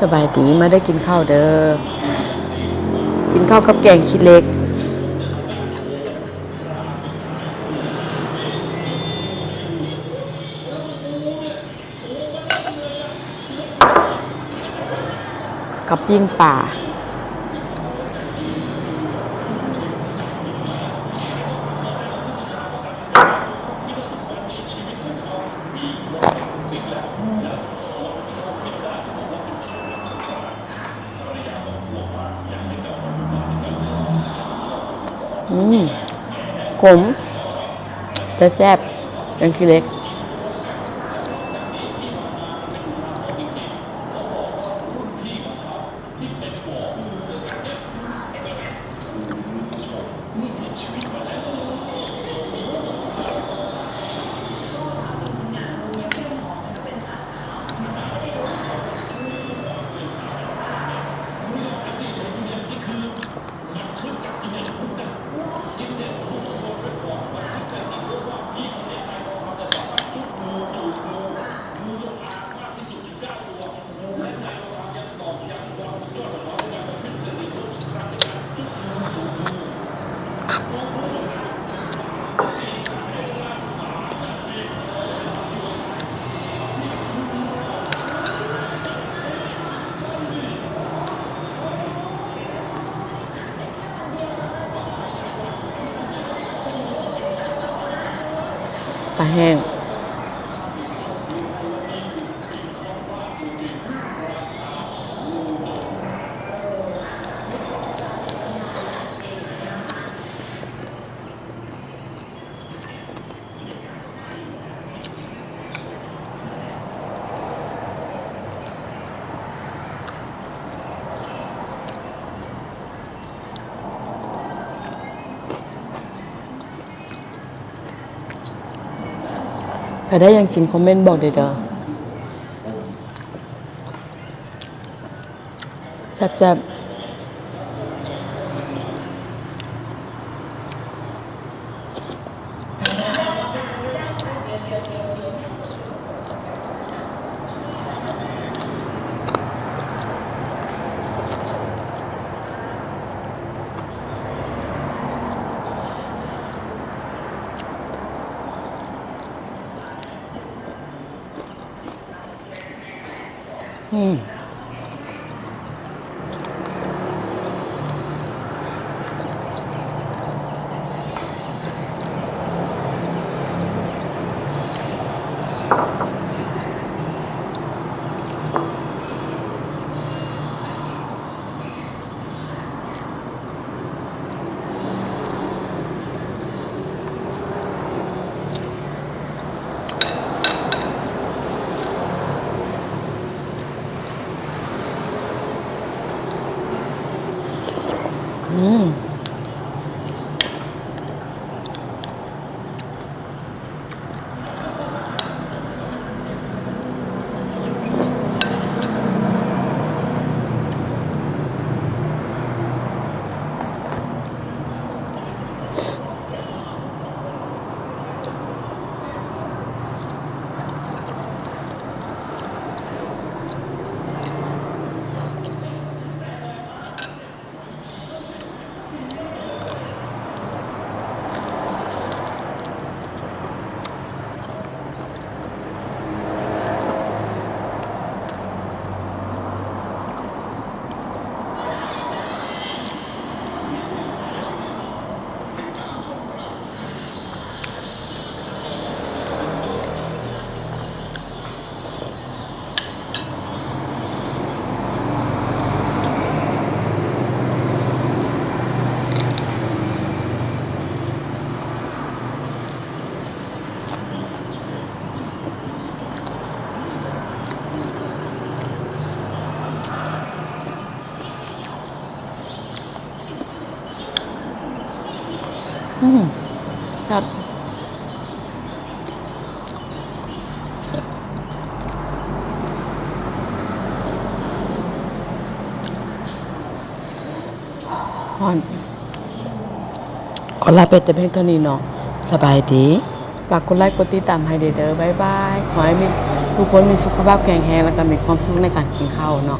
ສະບາຍດີ ມາເດີ ກິນເຂົ້າເດີ ກິນເຂົ້າກັບແກງຂີ້ເຫຼັກ ກັບປີ້ງປາ. ອືມ ຂົມ ແຕ່ແຊບ ແກງຂີ້ເຫຼັກ. ປາແຫ້ງ. ໃຜໄດ້ຫຍັງກິນຄອມເມັນບອກແດ່ເດີ. ແຊບໆ. ອືມ. ອືມ. ອືມ ແຊບ ຮ້ອນ. ຂໍລາໄປແຕ່ພຽງເທົ່ານີ້ເນາະ ສະບາຍດີ. ຝາກກົດໄລກົດຕິດຕາມໃຫ້ແດ່ເດີ ບາຍບາຍ. ຂໍໃຫ້ມີ ທຸກຄົນມີສຸຂະພາບແຂງແຮງ ແລ້ວກໍມີຄວາມສຸກໃນການກິນເຂົ້າເນາະ.